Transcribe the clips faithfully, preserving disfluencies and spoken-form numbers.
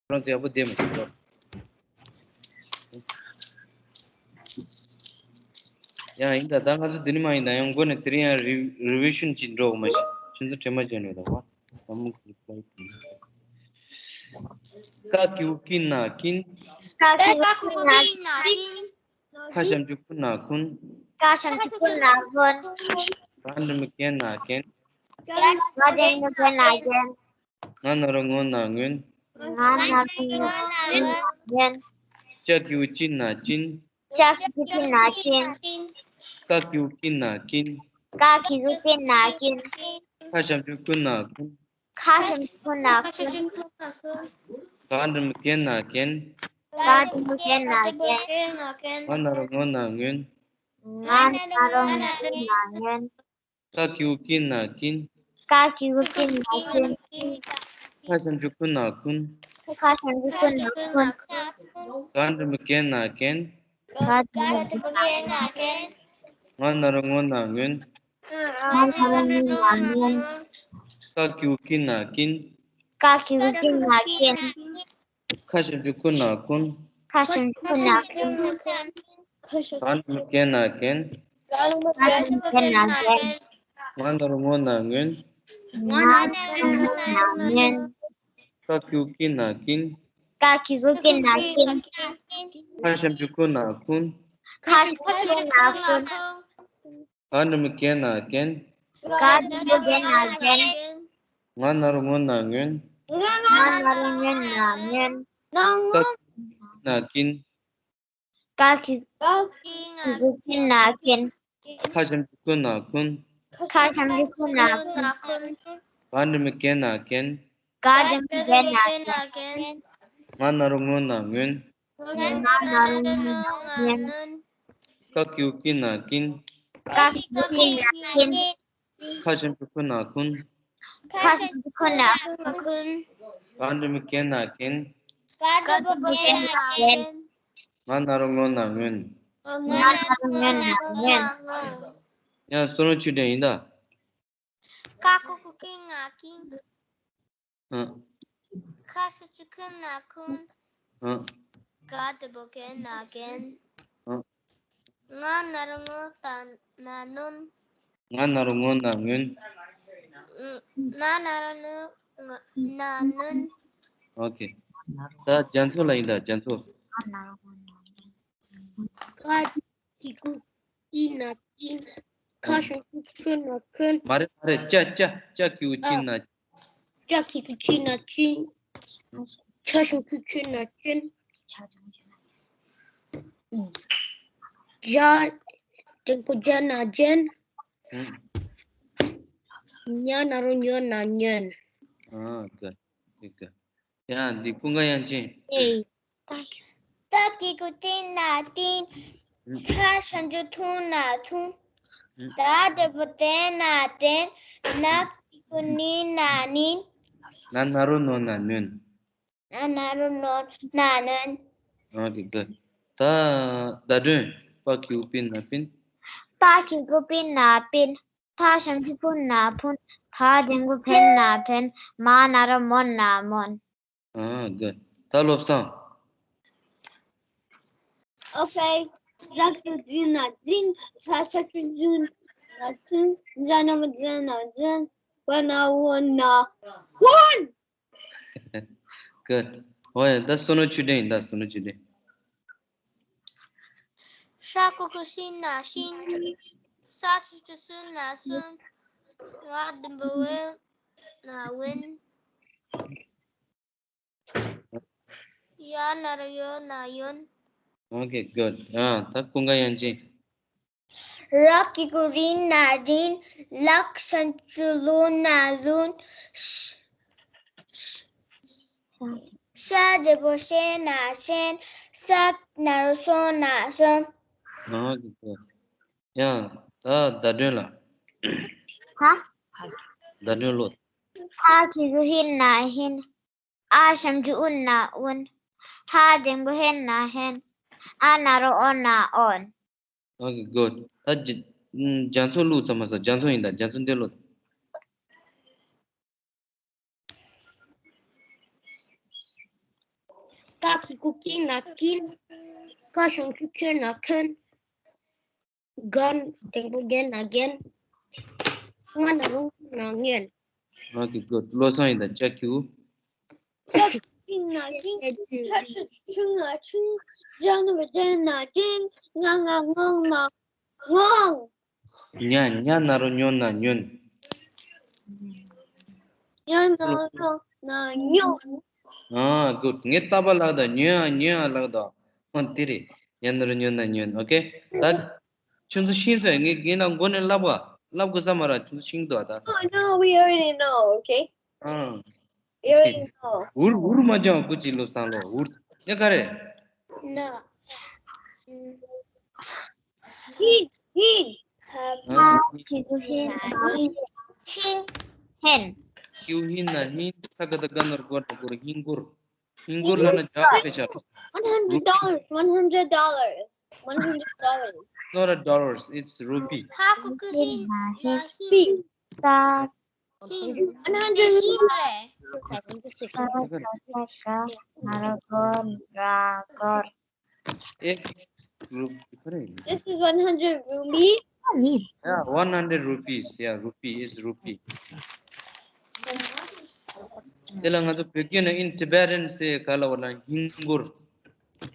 ཁོ་རང་ཚོ་ཡག་པོ་བསྡད་མི་འདུག་ཡང་ཡིན་ད། ད་ང་ཚོ་འདི་ནས་མ་ཡིན་ད། ཡང་མགོ་ནས་དེ་རིང་ཡང་རི་རི་བི་ཤན་ཅིག་འགྲོ་དགོས་མ་གཞི། ཁྱེད་ཚོ་དྲན་པ་བརྗེད་འགྲོ་ད་བ། ད་མུ་གུ་རི་པ་ལའི་ཀ་གི་གུ་ཀི་ན་ཀིན། ཀ་གི་གུ་ཀི་ན་ཀིན། ཁ་ཞབས་ཀྱུ་ཁུ་ན་ཁུན། ཁ་ཞབས་ཀྱུ་ཁུ་ན་ཁུན། ག་འགྲེང་བུ་གེ་ན་གེན། ག་འགྲེང་བུ་གེ་ན་གེན། ང་ན་རོ་ངོ་ན་ངོན། ང་ན་རོ་ངོ་ན་ངོན། ཅ་གི་གུ་ཅི་ན་ཅིན། ཅ་གི་གུ་ཅི་ན་ཅིན། ཀ་གི་གུ་ཀི་ན་ཀིན། ཀ་གི་གུ་ཀི་ན་ཀིན། ཁ་ཞབས་ཀྱུ་ཁུ་ན་ཁུན། ཁ་ཞབས་ཀྱུ་ཁུ་ན་ཁུན། ག་འགྲེང་བུ་གེ་ན་གེན། ག་འགྲེང་བུ་གེ་ན་གེན། ང་ན་རོ་ངོ་ན་ངོན། ང་ན་རོ་ངོ་ན་ངོན། ཀ་གི་གུ་ཀི་ན་ཀིན། ཀ་གི་གུ་ཀི་ན་ཀིན། ཁ་ཞབས་ཀྱུ་ཁུ་ན་ཁུན། ཁ་ཞབས་ཀྱུ་ཁུ་ན་ཁུན། ག་འགྲེང་བུ་གེ་ན་གེན། ག་འགྲེང་བུ་གེ་ན་གེན། ང་ན་རོ་ངོ་ན་ངོན། ང་ན་རོ་ངོ་ན་ངོན། ཀ་གི་གུ་ཀི་ན་ཀིན། ཀ་གི་གུ་ཀི་ན་ཀིན། ཁ་ཞབས་ཀྱུ་ཁུ་ན་ཁུན། ཁ་ཞབས་ཀྱུ་ཁུ་ན་ཁུན། ག་འགྲེང་བུ་གེ་ན་གེན། ག་འགྲེང་བུ་གེ་ན་གེན། ང་ན་རོ་ངོ་ན་ངོན། ང་ན་རོ་ངོ་ན་ངོན། ཀ་གི་གུ་ཀི་ན་ཀིན། ཀ་གི་གུ་ཀི་ན་ཀིན། ཁ་ཞབས་ཀྱུ་ཁུ་ན་ཁུན། ཁ་ཞབས་ཀྱུ་ཁུ་ན་ཁུན། ག་འགྲེང་བུ་གེ་ན་གེན། ག་འགྲེང་བུ་གེ་ན་གེན། ང་ན་རོ་ངོ་ན་ངོན། ང་ན་རོ་ངོ་ན་ངོན། ཀ་གི་གུ་ཀི་ན་ཀིན། ཀ་གི་གུ་ཀི་ན་ཀིན། ཁ་ཞབས་ཀྱུ་ཁུ་ན་ཁུན། ཁ་ཞབས་ཀྱུ་ཁུ་ན་ཁུན། ག་འགྲེང་བུ་གེ་ན་གེན། ག་འགྲེང་བུ་གེ་ན་ཀེན། ང་ན་རོ་ངོ་ན་ངོན། ང་ན་རོ་ངོ་ན་ངོན། ཀ་གི་གུ་ཀི་ན་ཀིན། ཀ་གི་གུ་ཀི་ན་ཀིན། ཁ་ཞབས་ཀྱུ་ཁུ་ན་ཁུན། ཁ་ཞབས་ཀྱུ་ཁུ་ན་ཁུན། ག་འགྲེང་བུ་གེ་ན་གེན། ག་འགྲེང་བུ་གེ་ན་གེན། ང་ན་རོ་ངོ་ན་ངོན། ང་ན་རོ་ངོ་ན་ངོན། ཡང་བསོད་ནམས་ཆོས་སྒྲོན་ཡིན་ད། ཀ་གི་གུ་ཀི་ན་ཀིན། ཨ། ཁ་ཞབས་ཀྱུ་ཁུ་ན་ཁུན། ཨ། ག་འགྲེང་བུ་གེ་ན་གེན། ཨ། ང་ན་རོ་ངོ་ན་ངོན། ང་ན་རོ་ངོ་ན་ངོན། ང་ན་རོ་ངོ་ན་ངོན། ཨོ་ཁེ། ད་རྒྱ་མཚོ་ལ་ཡིན་ད། རྒྱ་མཚོ། ཀ་གི་གུ་ཀི་ན་ཀིན། ཁ་ཞབས་ཀྱུ་ཁུ་ན་ཁུན། མ་རེད་མ་རེད། ཅ་ཅ་ཅ་གི་གུ་ཅི་ན། ཅ་གི་གུ་ཅི་ན་ཅིན། ཆ་ཞབས་ཀྱུ་ཆི་ན་ཅིན། ཇ་འགྲེང་བུ་ཇེ་ན་ཇེན། ཉ་ན་རོ་ཉོ་ན་ཉོན། ཨ་ག་ག་ག་ཡང་འདི་ཀུན་དགའ་དབྱངས་ཅན། ཏ་གི་གུ་ཏི་ན་ཏིན། ཐ་ཞབས་ཀྱུ་ཐུ་ན་ཐུན། ད་འགྲེང་བུ་དེ་ན་དེན། ན་གི་གུ་ནི་ན་ནིན། ན་ན་རོ་ནོ་ན་ནོན། ན་ན་རོ་ནོ་ན་ནོན། ཨོ་ཁེ་གུཌ། ད་བརྡ་སྒྲོན། པ་གི་གུ་པི་ན་པིན། པ་གི་གུ་པི་ན་པིན། ཕ་ཞབས་ཀྱུ་ཕུ་ན་ཕུན། ཕ་འགྲེང་བུ་ཕེ་ན་ཕེན། མ་ན་རོ་མོ་ན་མོན། ཨ་གུཌ། ད་བློ་བཟང་། ཨོ་ཁེ། ཛ་གི་གུ་ཛི་ན་ཛིན། ཛ་ཞབས་ཀྱུ་ཛུ་ན་ཛུན། ཛ་ན་བ་ཛེ་ན་ཛེན། བ་ན་བོ་ན་བོན། གུཌ། ཨོ་ཡ། ད་བསོད་ནམས་ཆོས་སྒྲོན་ཡིན་ད། བསོད་ནམས་ཆོས་སྒྲོན། ཤ་གི་གུ་ཤི་ན་ཤིན། ས་ཞབས་ཀྱུ་སུ་ན་སུན། ཝ་འགྲེང་བུ་ཝེ་ན་ཝེན། ཡ་ན་རོ་ཡོ་ན་ཡོན། ཨོ་ཁེ་གུཌ། ཨ་ད་ཀུན་དགའ་དབྱངས་ཅན། ར་གི་གུ་རི་ན་རིན། ལ་ཞབས་ཀྱུ་ལུ་ན་ལུན། ཤ་ཤ་འགྲེང་བུ་ཤེ་ན་ཤེན། ས་ན་རོ་སོ་ན་སོན། ཨོ་ཁེ་གུཌ། ཡ་ད་བརྡ་སྒྲོན་ལ། ཧ། བརྡ་སྒྲོན་ལོ། ཧ་གི་གུ་ཧི་ན་ཧིན། ཨ་ཞབས་ཀྱུ་ཨུ་ན་ཨུན། ཧ་འགྲེང་བུ་ཧེ་ན་ཧེན། ཨ་ན་རོ་ཨོ་ན་ཨོན། ཨོ་ཁེ་གུཌ། ད་རྒྱ་རྒྱ་མཚོ་བླུགས་ཚར་མ་ཚར། རྒྱ་མཚོ་ཡིན་ད། རྒྱ་མཚོ་འདི་བླུགས། ཁ་གི་གུ་ཀི་ན་ཀིན། ཀ་ཞབས་ཀྱུ་ཁྱོ་ན་ཁྱོན། གན་དང་པོ་རྒན་ན་རྒྱན། ང་ན་རོ་ན་རྒྱན། Okay, good. བློ་བཟང་ཡིན་ད་ཅ་ཀྱུ། ཅ་ཆིང་ན་ཆིང་། ཆ་ཆུ་ཆུང་ན་ཆུང་། ཅ་ན་བ་ཅན་ན་ཅན། ང་ང་ངང་ན་ངང་། ཉ་ཉ་ན་རོ་ཉོ་ན་ཉོན། ཉ་ན་རོ་ན་ཉོན། ཨ། Good. ངས་ལྟ་བ་ལགས་ད་ཉོན་ཨ་ཉོན་ཨ་ལགས་ད། ཨོ་དེ་རེད། ཉ་ན་རོ་ཉོ་ན་ཉོན། Okay. ད་ཁྱོད་ཚོ་ཤེས་སོང་། ངས་ངས་ན་མགོ་ནས་ལབ་ག་ལབ་དགོས་ས་མ་རེད། ཁྱོད་ཚོ་ཤེས་འདུག་ཨ་ད། Oh, no, we already know, okay? ཨང་། ཡོད་ཡིན་ནོ། འུར་འུར་མ་བྱུང་། སྐུ་མཁྱེན་བློ་བཟང་ལོ། འུར་ཡ་ག་རེ། ན། ཧིན། ཧིན། ཧ། ཧ་གི་གུ་ཧིན་ན་ཧིན། ཧིན། ཧིན། གི་གུ་ཧིན་ན་ཧིན། ས་ཀ་བཏགས་སྒ་ན་རོ་སྒོ་ར་སྒོར། ཧིན་སྒོར། ཧིན་སྒོར་ལབ་ན་ཇག་པས་ཤག One hundred dollars. One hundred dollars. One hundred dollars. Not a dollars. It's rupee. ཧ་གི་གུ་ཧིན་ན་ཧིན། ཧིན། ས། One hundred rupees. ས་ཀ་བཏགས་སྒ་ན་རོ་སྒོ་ར་སྒོར། It's rupee. This is one hundred rupee. Yeah, one hundred rupees. Yeah, rupee is rupee. དེ་ལ་ང་ཚོ་བོད་སྐད་ནང་in Tibetan say ག་ལབ་པ་ན་ཧིན་སྒོར།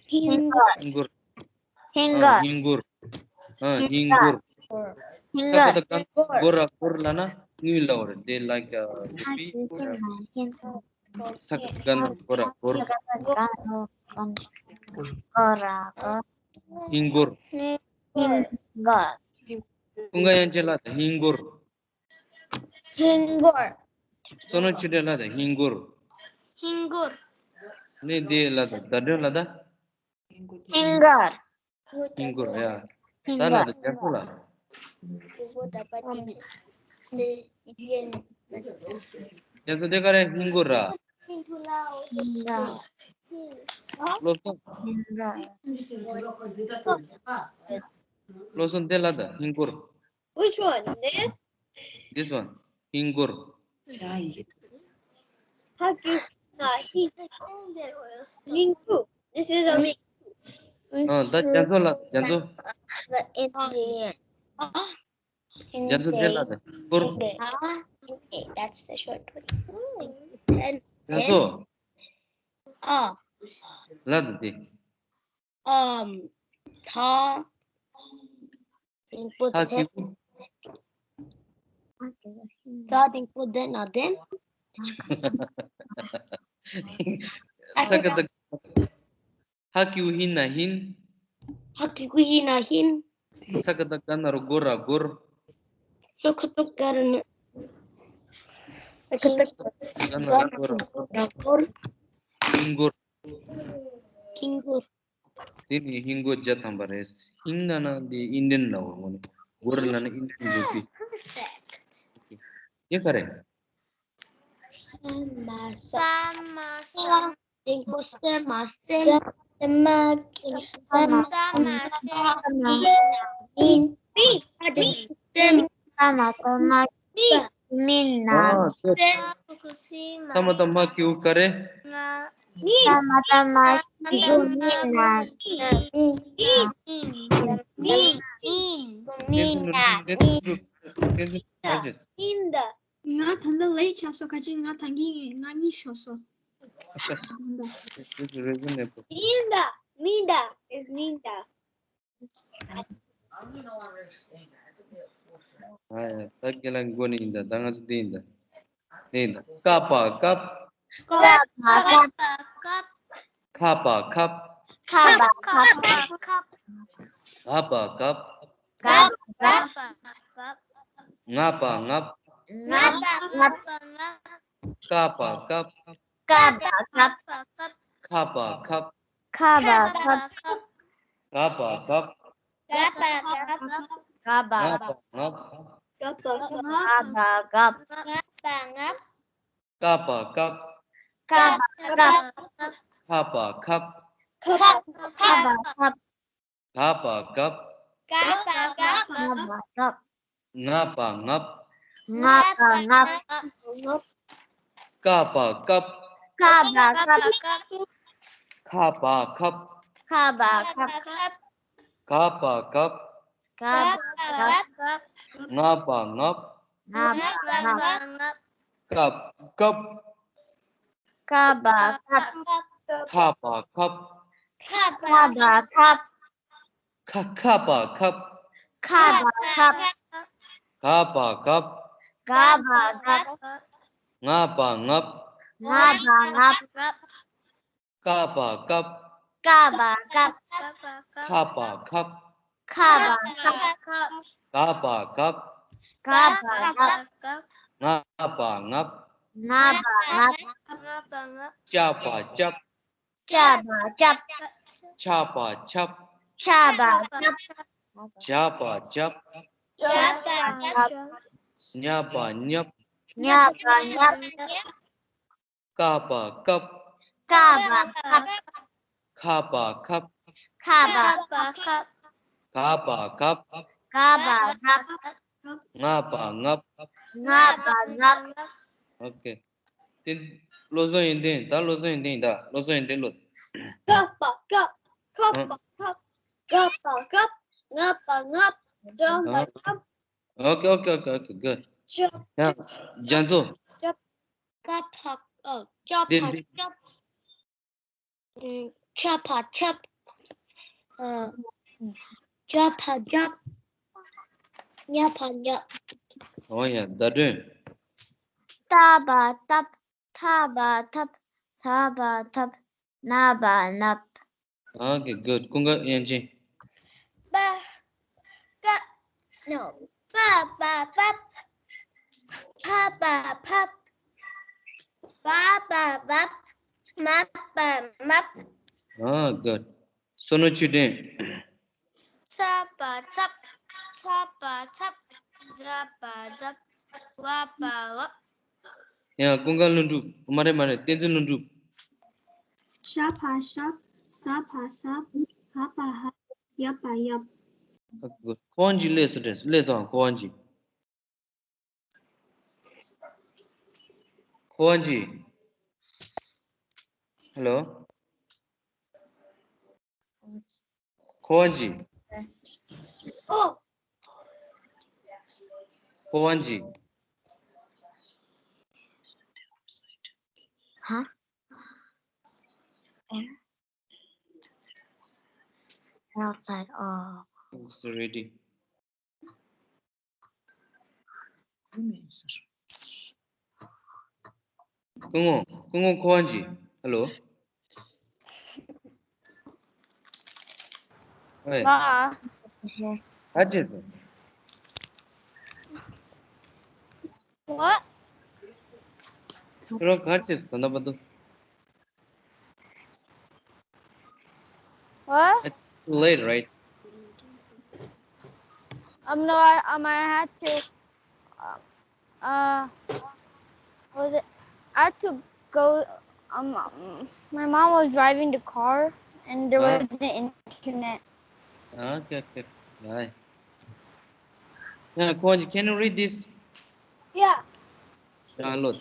ཧིན་སྒོར། ཧིན་སྒོར། ཨ། ཧིན་སྒོར། ཧིན་སྒོར། ཨ། ཧིན་སྒོར། ཧིན་སྒོར། ས་ཀ་བཏགས་སྒ་ན་རོ་སྒོ་ར་སྒོར་ལབ་ན་དངུལ་ལབ་པ་རེད། They like, uh, rupee. ཧིན་སྒོར། ས་ཀ་བཏགས་སྒ་ན་རོ་སྒོ་ར་སྒོར། ས་ཀ་བཏགས་སྒ་ན་རོ་སྒོ་ར་སྒོར། ཧིན་སྒོར། ཧིན་སྒོར། ཀུན་དགའ་དབྱངས་ཅན་ལགས་དང་ཧིན་སྒོར། ཧིན་སྒོར། བསོད་ནམས་ཆོས་སྒྲོན་ལགས་དང་ཧིན་སྒོར། ཧིན་སྒོར། ནས་འདི་ལ་ད་ཟླ་སྒྲོན་ལ་ད། ཧིན་སྒོར། ཧིན་སྒོར་ཡ། ད་ལ་ད་རྒྱ་མཚོ་ལ། རྒྱ་མཚོ་དེ་ག་རེ་ཧིན་སྒོར་ར། ཧིན་སྒོར། བློ་བཟང་། ཧིན་སྒོར། བློ་བཟང་དེ་ལ་ད་ཧིན་སྒོར། Which one? This? This one. ཧིན་སྒོར། ཧ་གི་ན་ཧིན། མིང་ཐུ། This is a མིང་ཐུ། ཨ། ད་རྒྱ་མཚོ་ལ་རྒྱ་མཚོ། The Indian. རྒྱ་མཚོ་དེ་ལ་ད་ཧིན་སྒོར། That's the short one. རྒྱ་མཚོ། ཨ། ལ་ད་དེ། ཨམ། ད། དང་པོ་ཧ་དེ། གི་གུ། ད་དང་པོ་དེ་ན་དེན། ས་ཀ་བཏགས། ཧ་གི་གུ་ཧིན་ན་ཧིན། ཧ་གི་གུ་ཧིན་ན་ཧིན། ས་ཀ་བཏགས་སྒ་ན་རོ་སྒོ་ར་སྒོར། ས་ཀ་བཏགས་སྒ་ན། ས་ཀ་བཏགས་སྒ་ན་རོ་སྒོ་ར་སྒོར། ཧིན་སྒོར། ཧིན་སྒོར། དེ་ནི་ཧིན་སྒོར་བརྒྱ་ཐམ་པ་རེད། ཧིན་ན་ན་འདི་ཨིན་ཌི་ཡན་ལ་འོ་ནི། སྒོར་ལ་ནི་ཨིན་ཌི་ཡན་རུ་པི། དེ་ག་རེ། ས་མ་ས། ས་མ་ས། དང་པོ་ས་མ་སེ། ས་མ་ས་མ་ས་མ་སེ། མི་མི་མི། ས་མ་ས་མ་མི། མི་ན། ཨ། ས་མ་ས་མ་གི་གུ་ག་རེ། ང་། མི། ས་མ་ས་མ་གི་གུ་མི་ན། མི་མི་མི་མི་ན་མི། ང་ད་ལྟ་ལེ་ཆགས་སོང་། ཁ་ཅིག་ང་ཐང་གི་ང་གཉིད་ཤོར་སོང་། This is reasonable. མི་ན། མི་ན། Is མི་ན། ཨ་ཡ། ད་ཁྱེད་རང་མགོ་ནས་ཡིན་ད། ད་ང་ཚོ་འདི་ཡིན་ད། འདི་ཡིན་ད། ཀ་པ་ཀབ། ཀ་པ་ཀབ། ཁ་པ་ཁབ། ཁ་པ་ཁབ། ཁ་པ་ཁབ། ག་པ་གབ། ག་པ་གབ། ང་པ་ངབ། ང་པ་ངབ། ཀ་པ་ཀབ། ཀ་པ་ཀབ། ཁ་པ་ཁབ། ཁ་པ་ཁབ། ག་པ་གབ། ག་པ་གབ། ང་པ་ངབ། ང་པ་གབ། ང་པ་ངབ། ང་པ་ངབ། ཀ་པ་ཀབ། ཀ་པ་ཀབ། ཁ་པ་ཁབ། ཁ་པ་ཁབ། ག་པ་གབ། ག་པ་གབ། ང་པ་ངབ། ང་པ་ངབ། ཀ་པ་ཀབ། ཀ་པ་ཀབ། ཁ་བ་ཁབ། ཁ་བ་ཁབ། ག་བ་གབ། ག་བ་གབ། ང་བ་ངབ། ང་བ་ངབ། ཀབ་ཀབ། ཀ་བ་ཀབ། ཁ་བ་ཁབ། ཁ་བ་ཁབ། ཁ་ཁ་བ་ཁབ། ཁ་བ་ཁབ། ག་བ་གབ། ག་བ་གབ། ང་བ་ངབ། ང་བ་ངབ། ཀ་བ་ཀབ། ཀ་བ་ཀབ། ཁ་བ་ཁབ། ཁ་བ་ཁབ། ག་བ་གབ། ག་བ་གབ། ང་བ་ངབ། ང་བ་ངབ། ཅ་བ་ཅབ། ཅ་བ་ཅབ། ཆ་བ་ཆབ། ཆ་བ་ཆབ། ཇ་བ་ཇབ། ཇ་བ་ཇབ། ཉ་བ་ཉབ། ཉ་བ་ཉབ། ཀ་བ་ཀབ། ཀ་བ་ཀབ། ཁ་བ་ཁབ། ཁ་བ་ཁབ། ག་བ་གབ། ག་བ་གབ། ང་བ་ངབ། ང་བ་ངབ། ཨོ་ཀེ། དེ་བློ་བཟང་ཡོན་ཏན། ད་བློ་བཟང་ཡོན་ཏན་ཡིན། ད་བློ་བཟང་ཡོན་ཏན་བློ། ཀ་བ་ཀབ། ཁ་བ་ཁབ། ག་བ་གབ། ང་བ་ངབ། ཇ་བ་ཇབ། ཨོ་ཀེ། ཨོ་ཀེ། ཨོ་ཀེ། ཨོ་ཀེ། གུཌ། ཇ། ཡང་རྒྱ་མཚོ། ཇབ། ཀ་བ་ཨ། ཅ་བ་འདི་འདི། ཅབ། ཨ། ཆ་བ་ཆབ། ཨ། ཇ་བ་ཇབ། ཉ་བ་ཉབ། ཨོ་ཡ། བརྡ་སྤྲོད། ཏ་བ་ཏབ། ཐ་བ་ཐབ། ད་བ་དབ། ན་བ་ནབ། ཨོ་ཀེ། གུཌ། ཀུན་དགའ་དབྱངས་ཅན། པ། ཀ། ནོ། པ་བ་པབ། ཕ་བ་ཕབ། བ་བ་བབ། མ་བ་མབ། ཨོ་གུཌ། བསོད་ནམས་ཆོས་སྒྲོན། ཚ་བ་ཚབ། ཚ་བ་ཚབ། ཛ་བ་ཛབ། ཝ་བ་ཝབ། ཡང་ཀུན་དགའ་ལྷུན་གྲུབ། མ་རེད་མ་རེད། བསྟན་འཛིན་ལྷུན་གྲུབ། ཤ་བ་ཤབ། ཟ་བ་ཟབ། ཧ་བ་ཧབ། ཡ་བ་ཡབ། ཁོ་དབྱངས་ཅན་སླེབས་སོང་དྲན། སླེབས་སོང་ཁོ་དབྱངས་ཅན། ཁོ་དབྱངས་ཅན། ཧེ་ལོ། ཁོ་དབྱངས་ཅན། ཨོ། ཁོ་དབྱངས་ཅན། ཧ། Outside of. It's ready. སྐུ་ངོ། སྐུ་ངོ་ཁོ་དབྱངས་ཅན། ཧེ་ལོ། ཨེ། ལགས། ག་རེ་བྱས་སོང་། What? ཁྱོད་རང་ག་རེ་བྱས་སོང་། ད་ལྟ་བར་དུ། What? It's too late, right? Um, no, I, um, I had to, uh, uh, what was it? I had to go, um, um, my mom was driving the car and there, huh? Wasn't internet. Okay, okay. Bye. Yeah, Kwon, can you read this? Yeah. Yeah, look.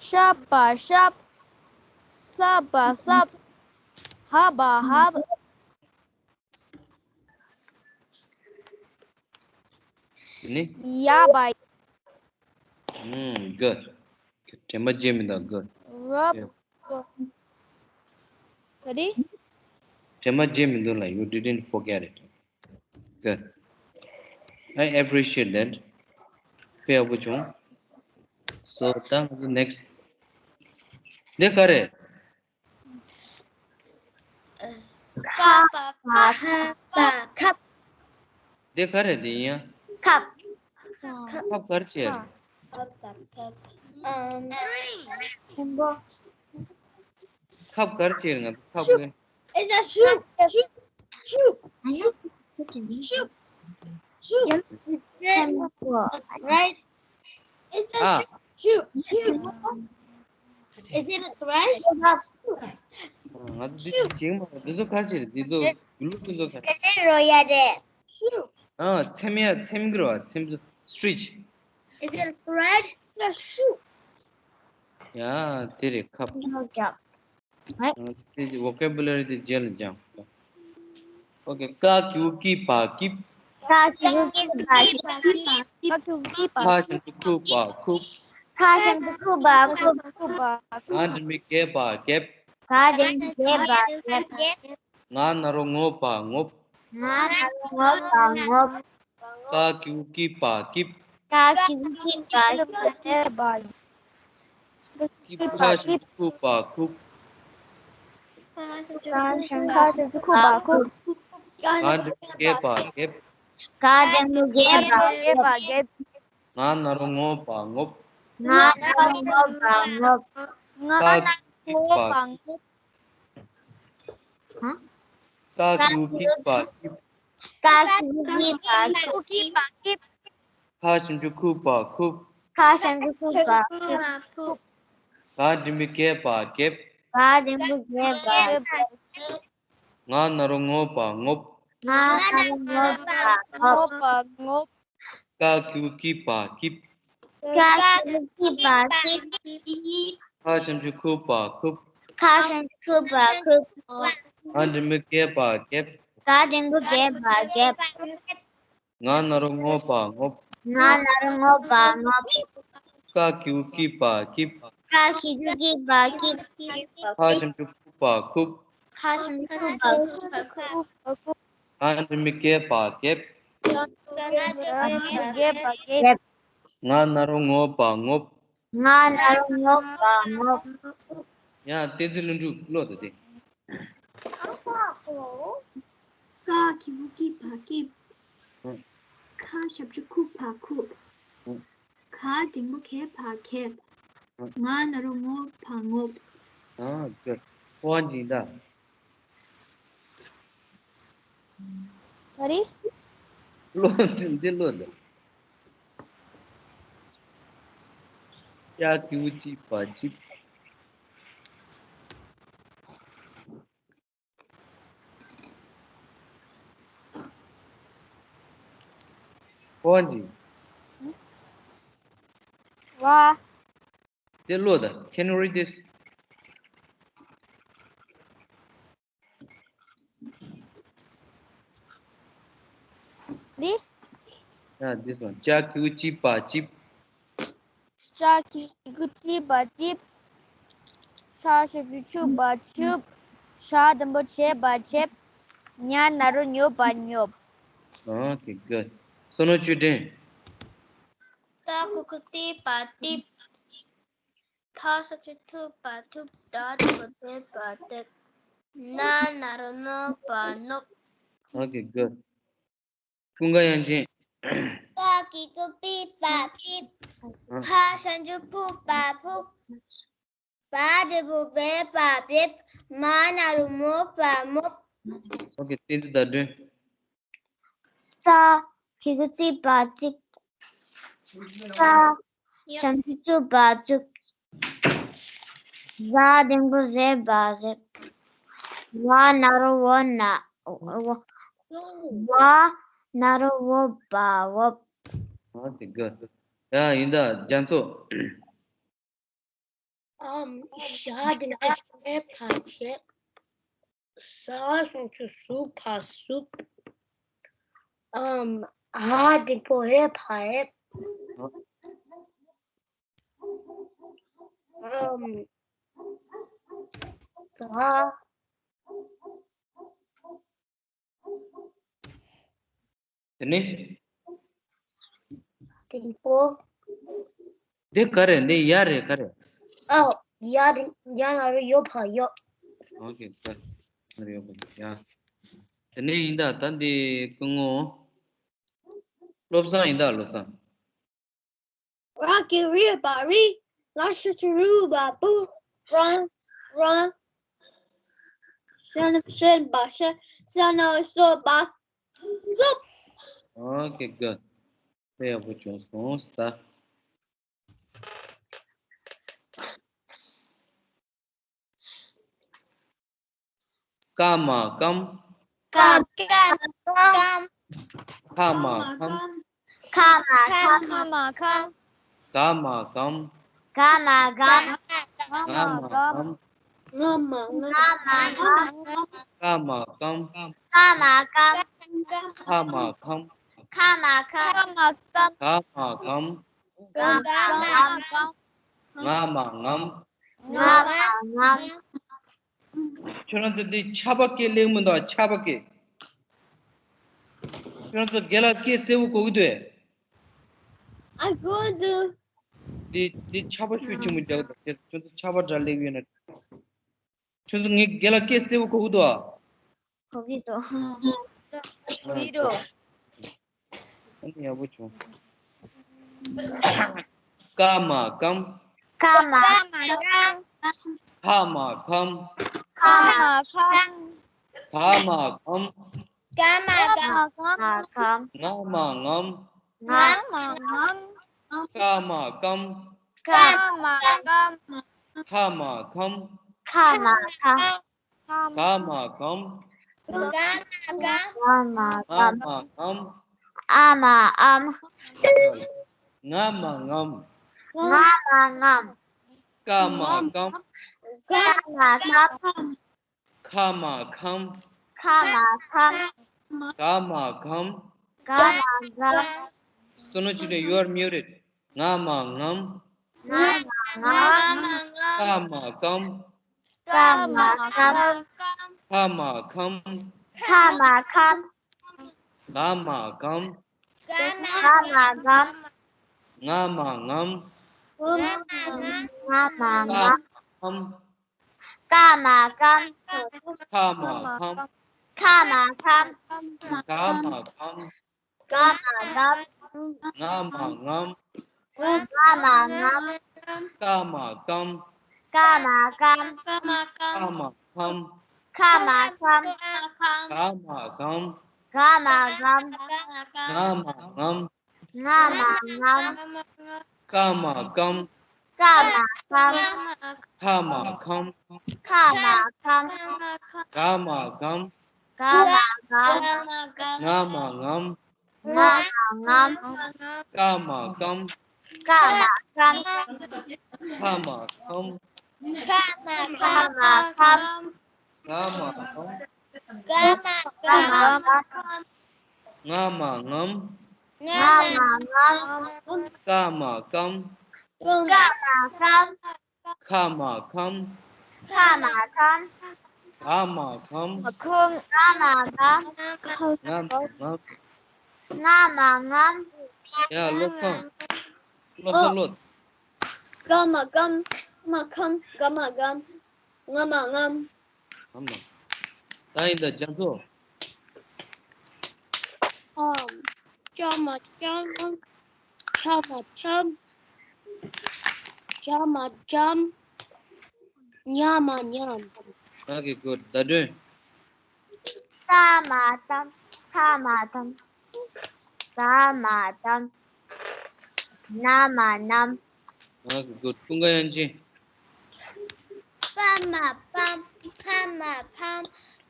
ཤ་བ་ཤབ། ས་བ་སབ། ཧ་བ་ཧབ། ནི། ཡ་བ། ཨུམ། གུཌ། དྲན་པ་བརྗེད་མི་འདུག་གུཌ། རབ། ག་རེ། དྲན་པ་བརྗེད་མི་འདུག་ལ། You didn't forget it. Good. I appreciate that. དཔེ་ཡག་པོ་བྱུང་། So ད་ང་ཚོ་next. འདི་ག་རེ། ཁ་བ་ཁབ། ཁ་བ་ཁབ། འདི་ག་རེ་འདི་ཡིན་ཡ། ཁབ། ཁབ་ག་རེ་བྱས། ཁབ་བ་ཁབ། ཨམ། ཁོང་པོ། ཁབ་ག་རེ་བྱས། ང་ཚོ་ཁབ། Shoe. It's a shoe. Shoe. Shoe. Shoe. Shoe. Shoe. Right? It's a, ཨ། Shoe. Shoe. Is it right? ང་ཚོ་འདི་ཅིག་མ་འདི་ཚོ་ག་རེ་བྱས། འདི་ཚོ་ཡུལ་ལུགས་འདི་ཚོ་ག་རེ། རེད་རོ་ཡ་རེད། Shoe. ཨ། ཚེམ་ཡ། ཚེམ་གི་རེད་བ། ཚེམ་བུ། Stretch. Is it right? The shoe. ཡ། དེ་རེད་ཁབ། ཨ། དེ་ཝོ་ཀེ་བུ་ལ་རི་དེ་རྗེས་ལ་སྦྱང་། ཨོ་ཀེ། ཀ་གི་གུ་གི་བ་གིབ། ཀ་གི་གུ་གི་བ་གིབ། ཀ་གི་གུ་གི་བ་གིབ། ཁ་ཞབས་ཀྱུ་ཁུ་བ་ཁུབ། ཁ་ཞབས་ཀྱུ་ཁུ་བ་ཁུབ། ཁུ་བ་ཁུབ། ག་འགྲེང་བུ་གེ་བ་གེབ། ག་འགྲེང་བུ་གེ་བ་གེབ། ང་ན་རོ་ངོ་བ་ངོབ། ང་ན་རོ་ངོ་བ་ངོབ། ཀ་གི་གུ་གི་བ་གིབ། ཀ་གི་གུ་གི་བ་གིབ། གིབ། ཁ་ཞབས་ཀྱུ་ཁུ་བ་ཁུབ། ཁ་ཞབས་ཀྱུ་ཁུ་བ་ཁུབ། ག་འགྲེང་བུ་གེ་བ་གེབ། ག་འགྲེང་བུ་གེ་བ་གེབ། ང་ན་རོ་ངོ་བ་ངོབ། ང་ན་རོ་ངོ་བ་ངོབ། ང་ན་རོ་ངོ་བ་ངོབ། ཀ་གི་གུ་གི་བ་གིབ། ཀ་གི་གུ་གི་བ་གིབ། ཁ་ཞབས་ཀྱུ་ཁུ་བ་ཁུབ། ཁ་ཞབས་ཀྱུ་ཁུ་བ་ཁུབ། ག་འགྲེང་བུ་གེ་བ་གེབ། ག་འགྲེང་བུ་གེ་བ་གེབ། ང་ན་རོ་ངོ་བ་ངོབ། ང་ན་རོ་ངོ་བ་ངོབ། ཀ་གི་གུ་གི་བ་གིབ། ཀ་གི་གུ་གི་བ་གིབ། ཁ་ཞབས་ཀྱུ་ཁུ་བ་ཁུབ། ཁ་ཞབས་ཀྱུ་ཁུ་བ་ཁུབ། ག་འགྲེང་བུ་གེ་བ་གེབ། ག་འགྲེང་བུ་གེ་བ་གེབ། ང་ན་རོ་ངོ་བ་ངོབ། ང་ན་རོ་ངོ་བ་ངོབ། ཀ་གི་གུ་གི་བ་གིབ། ཀ་གི་གུ་གི་བ་གིབ། ཁ་ཞབས་ཀྱུ་ཁུ་བ་ཁུབ། ཁ་ཞབས་ཀྱུ་ཁུ་བ་ཁུབ། ག་འགྲེང་བུ་གེ་བ་གེབ། ག་འགྲེང་བུ་གེ་བ་གེབ། ང་ན་རོ་ངོ་བ་ངོབ། ང་ན་རོ་ངོ་བ་ངོབ། ཡ། བསྟན་འཛིན་ལྷུན་གྲུབ་ཀློག་དང་དེ། ཀ་གི་གུ་གི་བ་གིབ། ཨང་། ཁ་ཞབས་ཀྱུ་ཁུ་བ་ཁུབ། ཨང་། ག་འགྲེང་བུ་གེ་བ་གེབ། ཨང་། ང་ན་རོ་ངོ་བ་ངོབ། ཨ། ཀུཌ། ཧོན་ཇིན་ད། ག་རེ། ཀློག་འདི་འདི་ཀློག་དང་། ཀ་གི་གུ་གི་བ་གིབ། ཧོན་ཇིན། ཝ། འདི་ཀློག་དང་། Can you read this? འདི། Yeah, this one. ཅ་གི་གུ་ཅི་པ་ཅིབ། ཅ་གི་གུ་ཅི་པ་ཅིབ། ཆ་ཞབས་ཀྱུ་ཆུ་པ་ཆུབ། ཞ་འགྲེང་བུ་ཆེ་པ་ཆེབ། ཉ་ན་རོ་ཉོ་པ་ཉོབ། Okay, good. བསོད་ནམས་ཆོས་སྒྲོན། ཏ་གི་གུ་ཏི་པ་ཏིབ། ཐ་ཞབས་ཀྱུ་ཐུ་པ་ཐུབ། ད་འགྲེང་བུ་དེ་པ་དེབ། ན་ན་རོ་ནོ་པ་ནོབ། Okay, good. ཀུན་དགའ་དབྱངས་ཅན། པ་གི་གུ་པི་པ་པིབ། ཨ། ཕ་ཞབས་ཀྱུ་ཕུ་པ་ཕུབ། བ་འགྲེང་བུ་བེ་པ་བེབ། མ་ན་རོ་མོ་པ་མོབ། Okay, བསྟན་འཛིན་ཟླ་སྒྲོན། ཙ་གི་གུ་ཙི་པ་ཙིབ། ཙ་ཞབས་ཀྱུ་ཙུ་པ་ཙུབ། ཟ་འགྲེང་བུ་ཟེ་པ་ཟེབ། བ་ན་རོ་བོ་ན། བ་ན་རོ་བོ་པ་བོབ། Okay, good. ཡ། ཡིན་ད། རྒྱ་མཚོ། ཨམ། ཞ་འགྲེང་བུ་ཞེ་ཕ་ཞེབ། ས་ཞབས་ཀྱུ་སུ་ཕ་སུབ། ཨམ། འ་འགྲེང་བུ་འེ་ཕ་འེབ། ཨམ། ག་དེ་ནས། འགྲེང་བུ། འདི་ག་རེ། འདི་ཡ་རེད། ག་རེ། ཨོ། ཡ་རེད། ཡ་ན་རོ་ཡོ་ཕ་ཡོ། Okay, good. ཡ་ན་རོ་ཡོ་ཕ་ཡོ། ཡ། དེ་ནས་ཡིན་ད། ད་འདི་སྐུ་ངོ་བློ་བཟང་ཡིན་ད། བློ་བཟང་། ར་གི་གུ་རི་བ་རིབ། ལ་ཞབས་ཀྱུ་རུ་བ་བུབ། རང་། རང་། ཞ་ན་རོ་ཞེ་བ་ཞེབ། ས་ན་རོ་སོ་བ་སོབ། Okay, good. དཔེ་ཡག་པོ་བྱུང་སོང་ད། ཀ་མ་ཀམ། ཀམ། ཀམ། ཀམ། ཁ་མ་ཁམ། ཁ་མ་ཁམ། ཁ་མ་ཁམ། ག་མ་གམ། ག་མ་གམ། ག་མ་གམ། ང་མ་ང་། ང་མ་ང་། ཀ་མ་ཀམ། ཀ་མ་ཀམ། ཁ་མ་ཁམ། ཁ་མ་ཁམ། ཁ་མ་ཀམ། ག་མ་གམ། ག་མ་གམ། ང་མ་ངམ། ང་མ་ངམ། ཁྱོད་རང་ཚོ་འདི་ཆར་པ་སྐད་ལེགས་མི་འདུག་ཆར་པ་སྐད། ཁྱོད་རང་ཚོ་རྒན་ལགས་སྐད་གསལ་པོ་གོ་གི་འདུག་ཨ་གོ་འདུག་འདི་འདི་ཆར་པ་ཤུགས་ཆེན་པོ་རྒྱག་གི་འདུག་ཁྱོད་ཚོ་ཆར་པ་འདྲ་ལེགས་ཡོད་ན། ཁྱོད་ཚོ་ངའི་རྒན་ལགས་སྐད་གསལ་པོ་གོ་གི་འདུག་ཨ། གོ་གི་འདུག་གོ་གི་འདུག་ཨ་ནི་ཡག་པོ་བྱུང་། ཀ་མ་ཀམ། ཀ་མ་ཀམ། ཁ་མ་ཁམ། ཁ་མ་ཁམ། ག་མ་གམ། ག་མ་གམ། ང་མ་ངམ། ང་མ་ངམ། ཀ་མ་ཀམ། ཀ་མ་ཀམ། ཁ་མ་ཁམ། ཁ་མ་ཁམ། ག་མ་གམ། ག་མ་གམ། ང་མ་ངམ། ཨ་མ་ཨམ། ང་མ་ངམ། ང་མ་ངམ། ཀ་མ་ཀམ། ཀ་མ་ཀམ། ཁ་མ་ཁམ། ཁ་མ་ཁམ། ག་མ་གམ། ག་མ་གམ། བསོད་ནམས་ཆོས་སྒྲོན། You are muted. ང་མ་ངམ། ང་མ་ངམ། ཀ་མ་ཀམ། ཀ་མ་ཀམ། ཁ་མ་ཁམ། ཁ་མ་ཁམ། ག་མ་གམ། ག་མ་གམ། ང་མ་ངམ། ང་མ་ངམ། ཀ་མ་གམ། ཀ་མ་གམ། ཁ་མ་ཁམ། ཁ་མ་ཁམ། ག་མ་གམ། ག་མ་གམ། ང་མ་ངམ། ང་མ་ངམ། ཀ་མ་ཀམ། ཀ་མ་ཀམ། ཁ་མ་ཁམ། ཁ་མ་ཁམ། ག་མ་གམ། ག་མ་གམ། ང་མ་ངམ། ང་མ་ངམ། ཀ་མ་ཀམ། ཀ་མ་ཀམ། ཁ་མ་ཁམ། ཁ་མ་ཁམ། ག་མ་གམ། ག་མ་གམ། ང་མ་ངམ། ང་མ་ངམ། ཀ་མ་ཀམ། ཀ་མ་ཀམ། ཁ་མ་ཁམ། ཁ་མ་ཁམ། ཁ་མ་ཁམ། ག་མ་ཀམ། ག་མ་ཀམ། ང་མ་ངམ། ང་མ་ངམ། ཀ་མ་ཀམ། ཀ་མ་ཀམ། ཁ་མ་ཁམ། ཁ་མ་ཁམ། ག་མ་གམ། ག་མ་གམ། ང་མ་ངམ། ང་མ་ངམ། ཡ། བློ་བཟང་། བློ་བཟང་། བློ། ག་མ་གམ། ག་མ་ཁམ། ག་མ་གམ། ང་མ་ངམ། ཨ་མ། ད་ཡིན་ད་རྒྱ་མཚོ། ཨམ། ཅ་མ་ཅམ། ཆ་མ་ཆམ། ཇ་མ་ཇམ། ཉ་མ་ཉམ། Okay, good. ཟླ་སྒྲོན། ཙ་མ་ཙམ། ཐ་མ་ཐམ། ད་མ་དམ། ན་མ་ནམ། Okay, good. ཀུན་དགའ་དབྱངས་ཅན། པ་མ་པམ། ཕ་མ་ཕམ།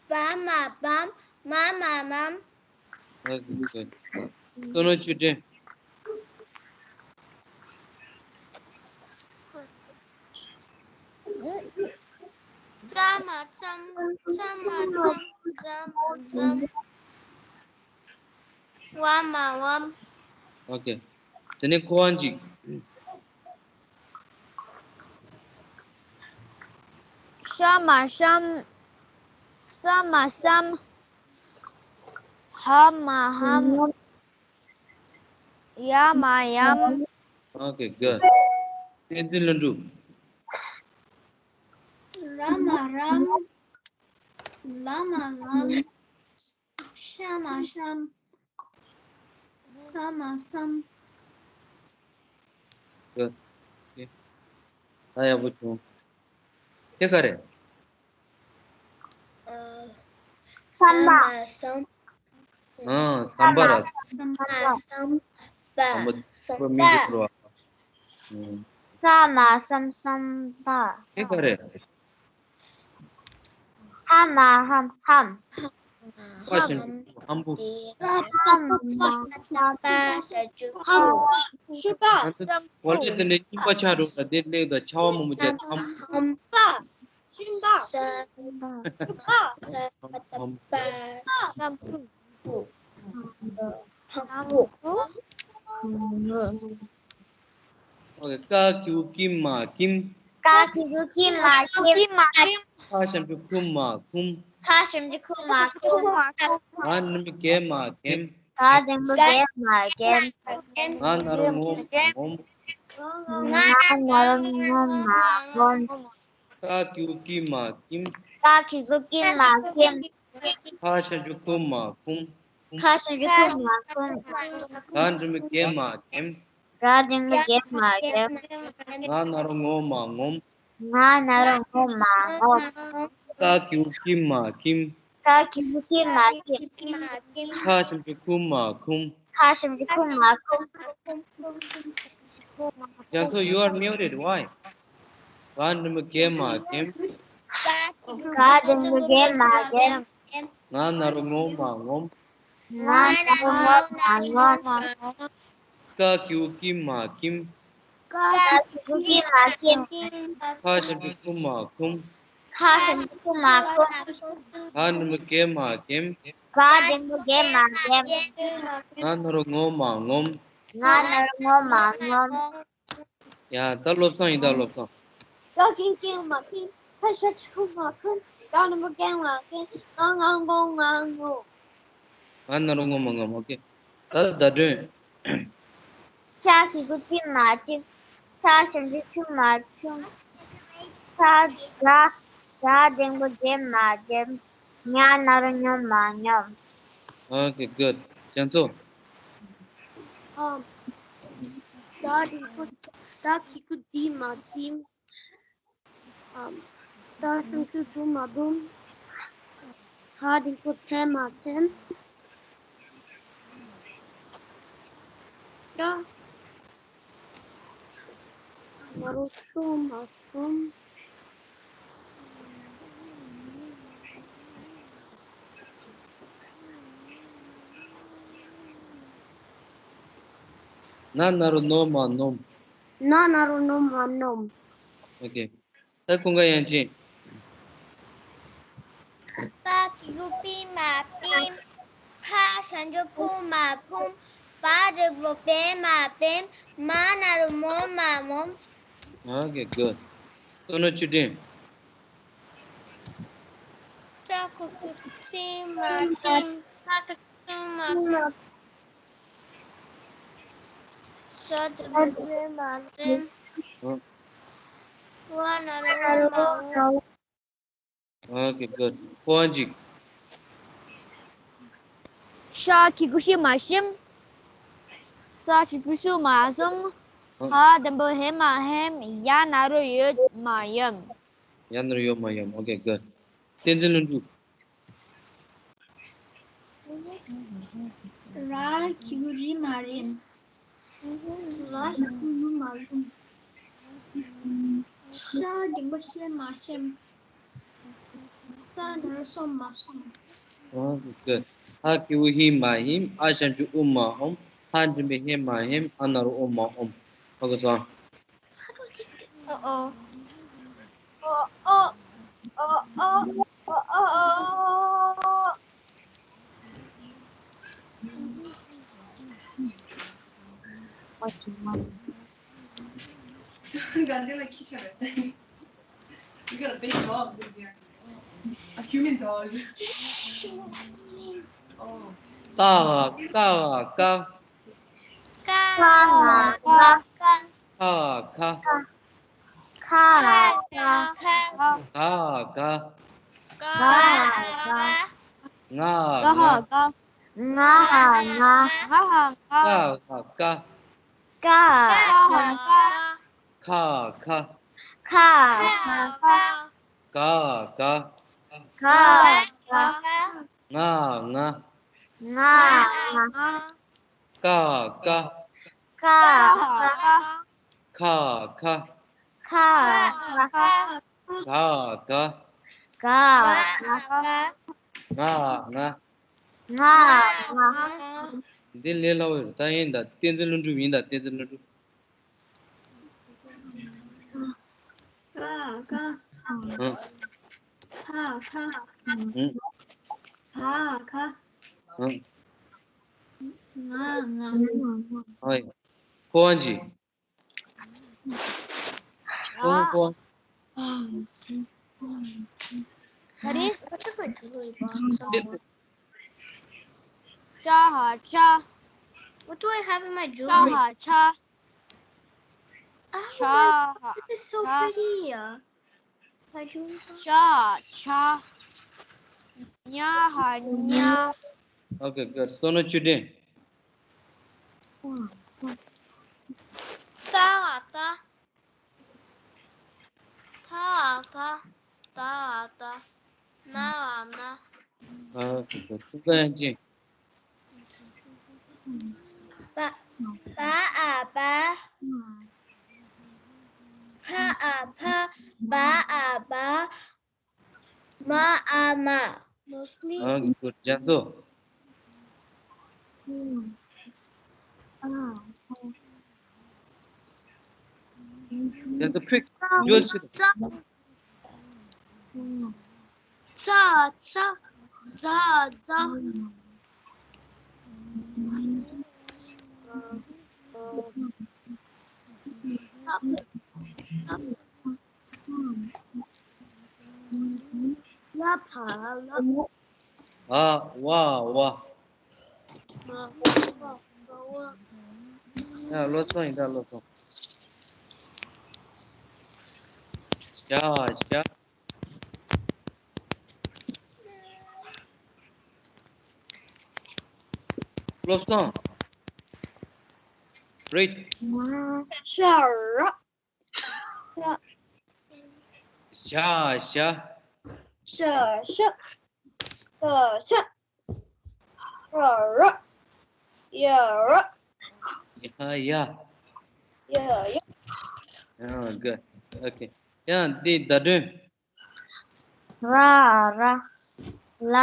བ་མ་བམ། མ་མ་མམ། Okay, good. བསོད་ནམས་ཆོས་སྒྲོན། ཙ་མ་ཙམ། ཚ་མ་ཚམ། ཛ་མ་ཛམ། བ་མ་བམ། Okay. དེ་ནས་ཁོ་བ་ཅིག་ཤ་མ་ཤམ། ས་མ་སམ། ཧ་མ་ཧམ། ཡ་མ་ཡམ། Okay, good. བསྟན་འཛིན་ལྷུན་གྲུབ། ར་མ་རམ། ལ་མ་ལམ། ཤ་མ་ཤམ། ས་མ་སམ། Good. ད་ཡག་པོ་བྱུང་། དེ་ག་རེད། ཨ། ཟམ་པ། ཟམ་པ། ཨ། ཟམ་པ་ར། ཟམ་པ། ཟམ་པ། ཟམ་པ་མི་འདུག་རོ། ཨ། ས་མ་སམ། སམ་པ། དེ་ག་རེད། ཧ་མ་ཧམ། ཧམ། པ་ཞིག་ཧམ་བུ། ཧམ་མ་ཧམ། ཧམ། ཤུ་པ། ང་ཚོ་གོ་ལ་དེ་ནས་གཉིས་པ་ཆགས་འགྲོ་ལ་དེ་སླེབས་དང་ཆ་བ་མང་པོ་བྱས། ཧམ། ཧམ་པ། ཤུན་པ། ས། ས། ཕ། ཕ། ཕ། ཕུ། ཕུ། ཕུ། ཨོ་ཀེ། ཀ་གི་གུ་ཀི་མ་ཀིམ། ཀ་གི་གུ་ཀི་མ་ཀིམ། ཁ་ཞབས་ཀྱུ་ཁུ་མ་ཁུམ། ཁ་ཞབས་ཀྱུ་ཁུ་མ་ཁུམ། ང་འགྲེང་བུ་གེ་མ་གེམ། ག་འགྲེང་བུ་གེ་མ་གེམ། ང་ན་རོ་ངོ་མ་ངོམ། ང་ན་རོ་ངོ་མ་ངོམ། ཀ་གི་གུ་ཀི་མ་ཀིམ། ཀ་གི་གུ་ཀི་མ་ཀིམ། ཁ་ཞབས་ཀྱུ་ཁུ་མ་ཁུམ། ཁ་ཞབས་ཀྱུ་ཁུ་མ་ཁུམ། ག་འགྲེང་བུ་གེ་མ་གེམ། ག་འགྲེང་བུ་གེ་མ་གེམ། ང་ན་རོ་ངོ་མ་ངོམ། ང་ན་རོ་ངོ་མ་ངོམ། ཀ་གི་གུ་ཀི་མ་ཀིམ། ཀ་གི་གུ་ཀི་མ་ཀིམ། ཁ་ཞབས་ཀྱུ་ཁུ་མ་ཁུམ། ཁ་ཞབས་ཀྱུ་ཁུ་མ་ཁུམ། རྒྱ་མཚོ། You are muted. Why? ག་འགྲེང་བུ་གེ་མ་གེམ། ག་འགྲེང་བུ་གེ་མ་གེམ། ང་ན་རོ་ངོ་མ་ངོམ། ང་ན་རོ་ངོ་མ་ངོམ། ཀ་གི་གུ་ཀི་མ་ཀིམ། ཀ་གི་གུ་ཀི་མ་ཀིམ། ཁ་ཞབས་ཀྱུ་ཁུ་མ་ཁུམ། ཁ་ཞབས་ཀྱུ་ཁུ་མ་ཁུམ། ག་འགྲེང་བུ་གེ་མ་གེམ། ག་འགྲེང་བུ་གེ་མ་གེམ། ང་ན་རོ་ངོ་མ་ངོམ། ང་ན་རོ་ངོ་མ་ངོམ། ཡ། ད་བློ་བཟང་ཡིན། ད་བློ་བཟང་། ཀ་གི་གུ་ཀི་མ་ཀིམ། ཁ་ཞབས་ཀྱུ་ཁུ་མ་ཁུམ། ག་འགྲེང་བུ་གེ་མ་གེམ། ང་ང་མགོ་ང་ངོ། ང་ན་རོ་ངོ་མ་ངོམ། ཨོ་ཀེ། ད་བརྡ་སྒྲོན། ཤ་གི་གུ་ཅི་མ་ཅི། ཤ་ཞབས་ཀྱུ་ཆུ་མ་ཆུམ། ཤ་ཇ། ཇ་འགྲེང་བུ་ཇེ་མ་ཇེམ། ཉ་ན་རོ་ཉོ་མ་ཉོམ། Okay, good. རྒྱ་མཚོ། ཨམ། ད་འགྲེང་བུ། ད་གི་གུ་དི་མ་དིམ། ཨམ། ད་ཞབས་ཀྱུ་དུ་མ་དུམ། ཐ་འགྲེང་བུ་ཐེ་མ་ཐེམ། ད། ང་རོ་སོ་མ་སོམ། ན་ན་རོ་ནོ་མ་ནོམ། ན་ན་རོ་ནོ་མ་ནོམ། Okay. ད་ཀུན་དགའ་དབྱངས་ཅན། པ་གི་གུ་པི་མ་པིམ། ཕ་ཞབས་ཀྱུ་ཕུ་མ་ཕུམ། པ་འགྲེང་བུ་པེ་མ་པེམ། མ་ན་རོ་མོ་མ་མོམ། Okay, good. བསོད་ནམས་ཆོས་སྒྲོན། ཙ་གུ་གུ་ཙི་མ་ཙིམ། ཚ་ཞབས་ཀྱུ་ཚུ་མ་ཚིམ། ཟ་འགྲེང་བུ་ཟེ་མ་ཟེམ། ཝ་ན་རོ་ཝོ་མ་ཝོམ། Okay, good. ཕོ་བ་གཅིག། ཤ་གི་གུ་ཤི་མ་ཤིམ། ས་ཞབས་ཀྱུ་ཤུ་མ་སུམ། ཧ་འགྲེང་བུ་ཧེ་མ་ཧེམ། ཡ་ན་རོ་ཡོད་མ་ཡོམ། ཡ་ན་རོ་ཡོད་མ་ཡོམ། Okay, good. བསྟན་འཛིན་ལྷུན་གྲུབ། ར་གི་གུ་རི་མ་རིམ། ལ་ཞབས་ཀྱུ་ལུ་མ་ལུམ། ཤ་འགྲེང་བུ་ཤེ་མ་ཤེམ། ས་ན་རོ་སོ་མ་སོམ། Okay, good. ཧ་གི་གུ་ཧི་མ་ཧིམ། ཨ་ཞབས་ཀྱུ་ཨུ་མ་ཨུམ། ཧ་འགྲེང་བུ་ཧེ་མ་ཧེམ། ཨ་ན་རོ་ཨོ་མ་ཨོམ། Okay, so. ཨོ་ཨོ། ཨོ་ཨོ། ཨོ་ཨོ། ཨོ་ཨོ། You got a big dog with you. A human dog. Oh. ཀ་ག་ཀ་ག་ཀ། ཀ་ག་ཀ་ག། ཁ་ག་ཁ། ཁ་ག་ཁ། ག་ག་ག། ག་ག་ག། ང་ག་ང་། ག་ག་ག། ང་ག་ང་། ང་ག་ང་། ཀ་ག་ཀ། ཀ་ག་ཀ། ཁ་ག་ཁ། ཁ་ག་ཁ། ག་ག་ག། ང་ག་ང་། ང་ག་ང་། ང་ག་ང་། ཀ་ག་ཀ། ཀ་ག་ཀ། ཁ་ག་ཁ། ཁ་ག་ཁ། ག་ག་ག། ག་ག་ག། ང་ག་ང་། ང་ག་ང་། འདི་ལས་སླ་བོ་རེད། ད་ཡིན་ད། བསྟན་འཛིན་ལྷུན་གྲུབ་ཡིན་ད། བསྟན་འཛིན་ལྷུན་གྲུབ། ཀ་ཀ་ཨ། ཕ་ཁ། ཧུམ། བ་ཁ། ཧུམ། ང་ང་། ཧོ་ཡ། ཕོ་བ་འཇི། ཕོ་བ། ཕོ་བ། ག་རེ། ཅ་ཧ་ཅ། What do I have in my jewelry? ཅ་ཧ་ཅ། Oh, ཅ་ཧ་ཅ། This is so pretty. ཅ་ཧ་ཅ། ཉ་ཧ་ཉ། Okay, good. སོ་ནོ་ཆུ་སྒྲོན། ཏ་ཨ་ཏ། ཐ་ཨ་ཐ། ད་ཨ་ད། ན་ཨ་ན། Okay, good. ཀུན་དགའ་དབྱངས་ཅན། པ། པ་ཨ་པ། ཕ་ཨ་ཕ། བ་ཨ་བ། མ་ཨ་མ། Okay, good. རྒྱ་མཚོ། རྒྱ་མཚོ་ཕིག་ཇོ་ཆི། ཙ་ཙ། ཛ་ཛ། ལ་ཕ་ལ། ཨ་ཝ་ཝ། ཡ་བློ་བཟང་ཡིན་ད་བློ་བཟང་། ཞ་ཞ། བློ་བཟང་། རེད། ཤ་ར། ཤ། ཞ་ཞ། ཤ་ཤ། ཤ་ཤ། ར་ར། ཡ་ར། ཡ་ཡ། ཡ་ཡ། ཡ་ག། ཨོ་ཁེ། ཡ་འདི་བརྡ་དོན། ར་ར། ལ་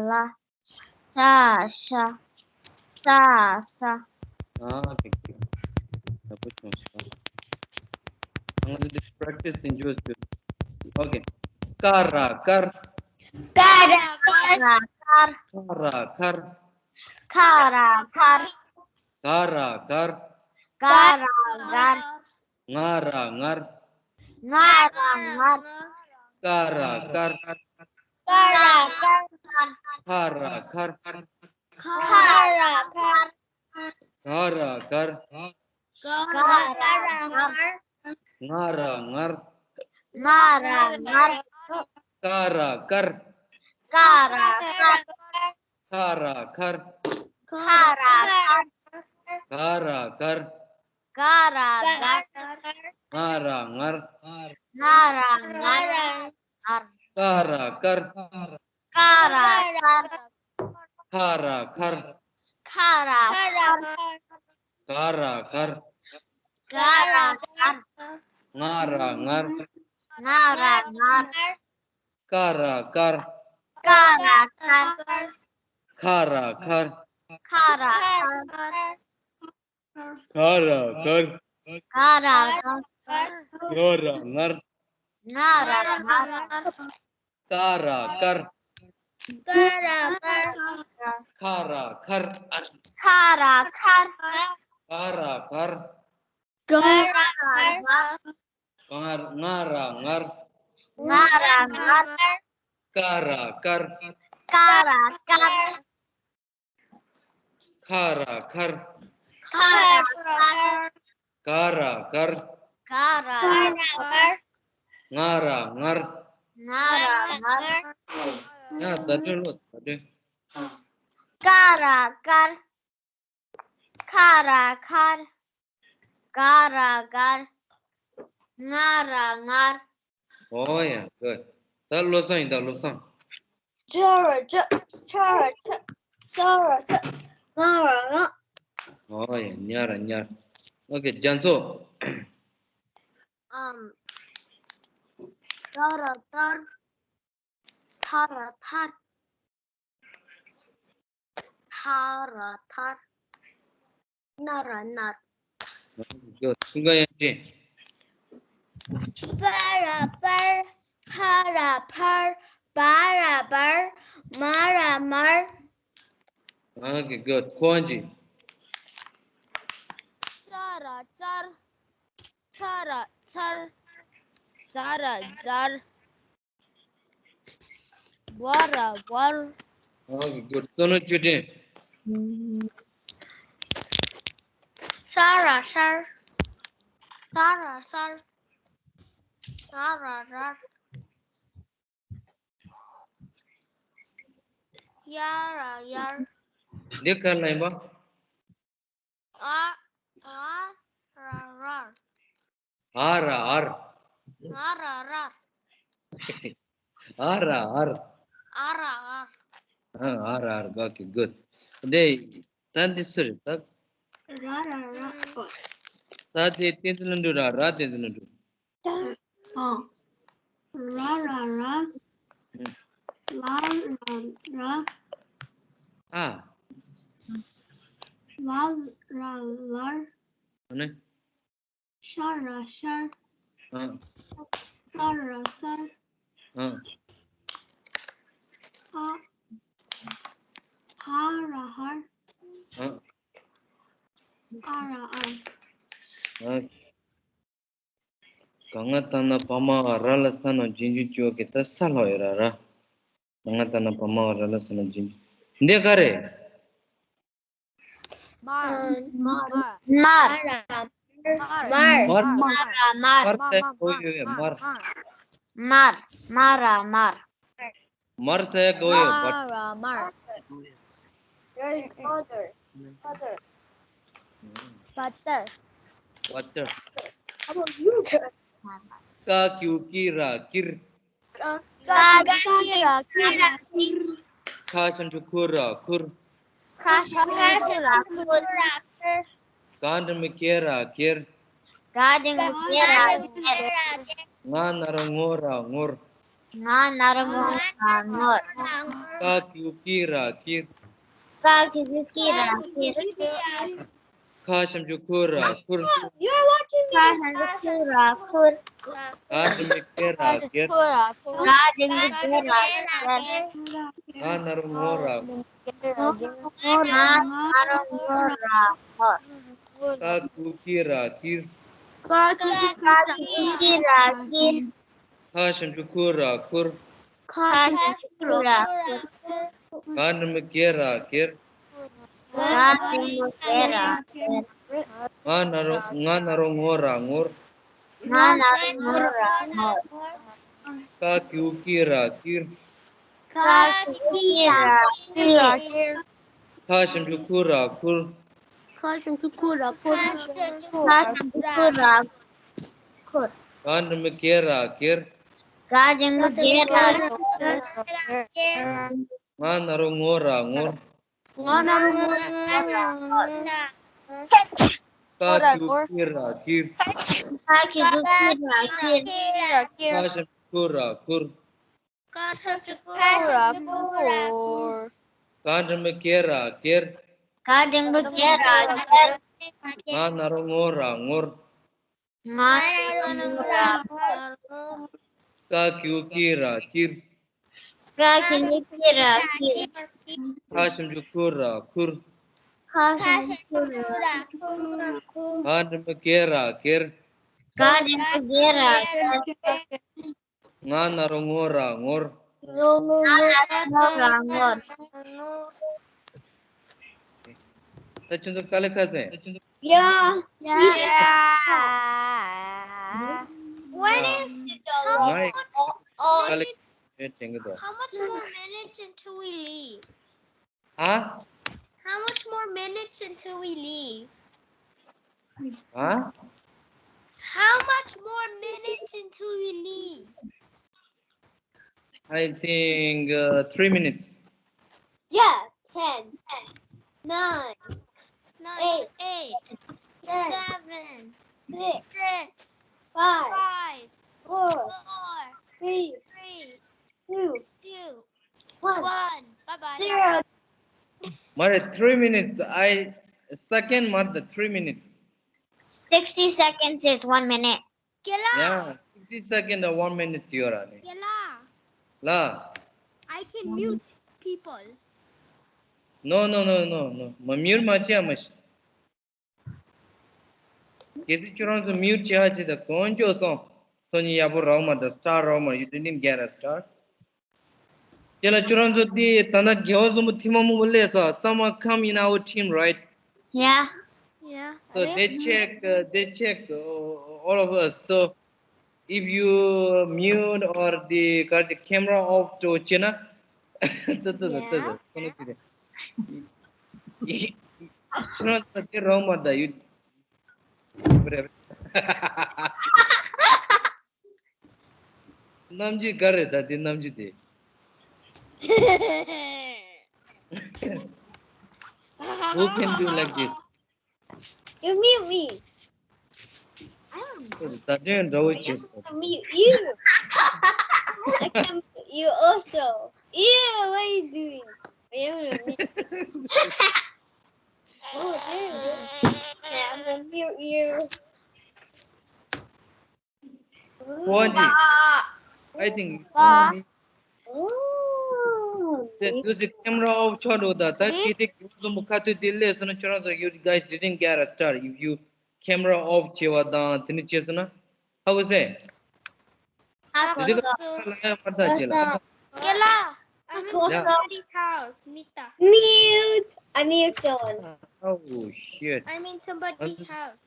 ལ། ཤ་ཤ། ས་ས། ཨ་ཁེ་ཁེ། ད་བུ་ཆུང་ཞིག་ཨ། ང་ཚོ་འདི་practice in Jewish too. Okay. ཀ་ར་ཀར། ཀ་ར་ཀར། ཀ་ར་ཀར། ཁ་ར་ཁར། ག་ར་གར། ག་ར་གར། ང་ར་ངར། ང་ར་ངར། ཀ་ར་ཀར། ཀ་ར་ཀར། ཁ་ར་ཁར། ཁ་ར་ཁར། ག་ར་གར། ག་ར་གར། ང་ར་ངར། ང་ར་ངར། ཀ་ར་ཀར། ཀ་ར་ཀར། ཁ་ར་ཁར། ཁ་ར་ཁར། ག་ར་གར། ག་ར་གར། ང་ར་ངར། ང་ར་ངར། ཀ་ར་ཀར། ཀ་ར་ཀར། ཁ་ར་ཁར། ཁ་ར་ཁར། ག་ར་གར། ག་ར་གར། ང་ར་ངར། ང་ར་ངར། ཀ་ར་ཀར། ཀ་ར་ཀར། ཁ་ར་ཁར། ཁ་ར་ཁར། ག་ར་གར། ག་ར་གར། ང་ར་ངར། ང་ར་ངར། ཀ་ར་ཀར། ཀ་ར་ཀར། ཁ་ར་ཁར། ཁ་ར་ཁར། ག་ར་གར། ག་ར་གར། ང་ང་ར་ངར། ང་ར་ངར། ཀ་ར་ཀར། ཀ་ར་ཀར། ཁ་ར་ཁར། ཁ་ར་ཁར། ག་ར་གར། ག་ར་གར། ང་ར་ངར། ང་ར་ངར། ཡ་བརྡ་དོན་ལོ་བརྡ་དོན། ཀ་ར་ཀར། ཁ་ར་ཁར། ག་ར་གར། ང་ར་ངར། ཨོ་ཡ་གི། ད་བློ་བཟང་ཡིན་ད་བློ་བཟང་། ཅ་ར་ཅ། ཆ་ར་ཆ། ས་ར་ས། ང་ར་ང་། ཨོ་ཡ་ཉ་ར་ཉར། ཨོ་ཁེ་རྒྱ་མཚོ། ཨམ། ཏ་ར་ཏར། ཐ་ར་ཐར། ཐ་ར་ཐར། ན་ར་ནར། ཀུན་དགའ་དབྱངས་ཅན། པ་ར་པར། ཕ་ར་ཕར། བ་ར་བར། མ་ར་མར། Okay, good. ཁོ་ཅི། ཙ་ར་ཙར། ཚ་ར་ཚར། ཛ་ར་ཛར། ཝ་ར་ཝར། Okay, good. བསོད་ནམས་ཆོས་སྒྲོན། ཤ་ར་ཤར། ཤ་ར་ཤར། ཟ་ར་ཟར། ཡ་ར་ཡར། འདི་ག་རེ་ལབ་ཡིན་པ། ཨ། ཨ་ར་རར། ཨ་ར་ཨར། ཨ་ར་རར། ཨ་ར་ཨར། ཨ་ར་ཨར། ཨ་ཨ་ར་ཨར། Okay, good. འདི་ད་འདི་སུ་རེད་ད། ར་ར་ར། ད་དེ་ཏན་ཏན་ལ་འགྲོ་ར་ར་ཏན་ཏན་ལ་འགྲོ། ཨ། ར་ར་ར། ལ་ར་ལར། ཨ། ལ་ར་ལར། ཨ་ནི། ཤ་ར་ཤར། ཨ། ས་ར་སར། ཨ། ཨ། ཧ་ར་ཧར། ཨ། ཨ་ར་ཨར། ཨ། ག་ང་ལྟ་ན་བ་མ་བ་ར་ལ་ས་ན་རྗེས་འཇུག་ཅོ་གི་ད་ས་ལྷག་ཡོད་ར་ར། ག་ང་ལྟ་ན་བ་མ་བ་ར་ལ་ས་ན་རྗེས་འཇུག་འདི་ག་རེད། མར། མར། མར། མར། མར། མར། མར་ཟེར་གོ་ཡོད་མར། མར། མར་ར་མར། མར་ཟེར་གོ་ཡོད་བ། མར་ར་མར། There is butter. Butter. Butter. Butter. How about you? ཀ་གི་གུ་ཀི་ར་ཀིར། ཀ་གི་གུ་ཀི་ར་ཀིར། ཁ་ཞབས་ཀྱུ་ཁུ་ར་ཁུར། ཁ་ཞབས་ཀྱུ་ཁུ་ར་ཁུར། ག་འགྲེང་བུ་གེ་ར་གེར། ག་འགྲེང་བུ་གེ་ར་གེར། ང་ན་རོ་ངོ་ར་ངོར། ང་ན་རོ་ངོ་ར་ངོར། ཀ་གི་གུ་ཀི་ར་ཀིར། ཀ་གི་གུ་ཀི་ར་ཀིར། ཁ་ཞབས་ཀྱུ་ཁུ་ར་ཁུར། ཁ་ཞབས་ཀྱུ་ཁུ་ར་ཁུར། ག་འགྲེང་བུ་གེ་ར་གེར། ག་འགྲེང་བུ་གེ་ར་གེར། ང་ན་རོ་ངོ་ར་ངོར། ང་ན་རོ་ངོ་ར་ངོར། ཀ་གི་གུ་ཀི་ར་ཀིར། ཀ་གི་གུ་ཀི་ར་ཀིར། ཁ་ཞབས་ཀྱུ་ཁུ་ར་ཁུར། ཁ་ཞབས་ཀྱུ་ཁུ་ར་ཁུར། ག་འགྲེང་བུ་གེ་ར་གེར། ག་འགྲེང་བུ་གེ་ར་གེར། ང་ན་རོ་ང་ན་རོ་ངོ་ར་ངོར། ང་ན་རོ་ངོ་ར་ངོར། ཀ་གི་གུ་ཀི་ར་ཀིར། ཀ་གི་གུ་ཀི་ར་ཀིར། ཁ་ཞབས་ཀྱུ་ཁུ་ར་ཁུར། ཁ་ཞབས་ཀྱུ་ཁུ་ར་ཁུར། ཁ་ཞབས་ཀྱུ་ཁུ་ར་ཁུར། ག་འགྲེང་བུ་གེ་ར་གེར། ག་འགྲེང་བུ་གེ་ར་གེར། ང་ན་རོ་ངོ་ར་ངོར། ང་ན་རོ་ངོ་ར་ངོར། ཀ་གི་གུ་ཀི་ར་ཀིར། ཀ་གི་གུ་ཀི་ར་ཀིར། ཁ་ཞབས་ཀྱུ་ཁུ་ར་ཁུར། ཀ་ཞབས་ཀྱུ་ཁུ་ར་ཁུར། ག་འགྲེང་བུ་གེ་ར་གེར། ག་འགྲེང་བུ་གེ་ར་གེར། ང་ན་རོ་ངོ་ར་ངོར། ང་ན་རོ་ངོ་ར་ངོར། ཀ་གི་གུ་ཀི་ར་ཀིར། ཀ་གི་གུ་ཀི་ར་ཀིར། ཁ་ཞབས་ཀྱུ་ཁུ་ར་ཁུར། ཁ་ཞབས་ཀྱུ་ཁུ་ར་ཁུར། ག་འགྲེང་བུ་གེ་ར་གེར། ག་འགྲེང་བུ་གེ་ར་གེར། ང་ན་རོ་ངོ་ར་ངོར། ང་ན་རོ་ངོ་ར་ངོར། ད་ཁྱོད་ཚོ་དཀའ་ལས་ཁག་སོང་། Yeah. Yeah. When is how ང་ཡི་དཀའ་ལས་ཁག་དྲན་གི་འདུག How much more minutes until we leave? Huh? How much more minutes until we leave? Huh? How much more minutes until we leave? I think uh, three minutes. Yeah, ten, nine, nine, eight, eight, seven, six, six, five, five, four, four, three, three, two, two, one, one. Bye bye. Zero. Mare, three minutes. I second, Mare, the three minutes. Sixty seconds is one minute. Kela. Yeah, sixty seconds or one minute ཡོད་ར་ནི། Kela. ལ། I can mute people. No, no, no, no, no. མ་མིའུཊ་མ་བྱེད་ཨ་མ་ཤི། གལ་སྲིད་ཁྱོད་རང་ཚོ་མིའུཊ་བྱེད་ཧ་ཅི་ད་གོན་སྐྱོ་སོང་། སོ་ཉི་ཡག་པོ་རག་མ་ད་སི་ཊར་རག་མ། You didn't get a star. དེ་ལ་ཁྱོད་རང་ཚོ་དེ་ད་ན་རྒྱལ་བ་བཟང་པོ་ཐེངས་མ་མང་པོ་སླེབས་སོང་། Someone come in our team, right? Yeah. Yeah. So they check, uh, they check uh, all of us. So if you mute or the got the camera off to china, ད་ད་ད་ད་ད་ཁོ་ན་དེ་རེད། ཁྱོད་རང་ཚོ་དེ་རག་མ་ད་you. རྣམ་འགྱུར་ག་རེ་ད་དེ་རྣམ་འགྱུར་དེ། Who can do like this? You mute me. ད་དོན་འདྲ་བོ་བྱེད་སོང་། I mute you. I can mute you also. Ew, what are you doing? Wait, I'm gonna mute. Oh, there you go. Yeah, I'm gonna mute you. Wanji, I think Ah. དེ་དུས་སི་ཀེམ་ར་ཨོཕ་ཆོག་འགྲོ་ད། ད་ཁྱེད་དེ་ཀེམ་ར་ཟུམ་ཁ་ཐུག་དེ་སླེབས་སོང་ན་ཁྱོད་རང་ཚོ you guys didn't get a star if you camera off བྱས་པ་དང་དེ་ནི་བྱས་སོང་ན། ཧ་གོ་སེ། དེ་དུས་ཀ་ལ་ཡ་མར་ད་བྱས་ལ། Kela, I'm in Yeah. somebody's house, Mita. Mute. I mute someone. Oh shit. I'm in somebody's house.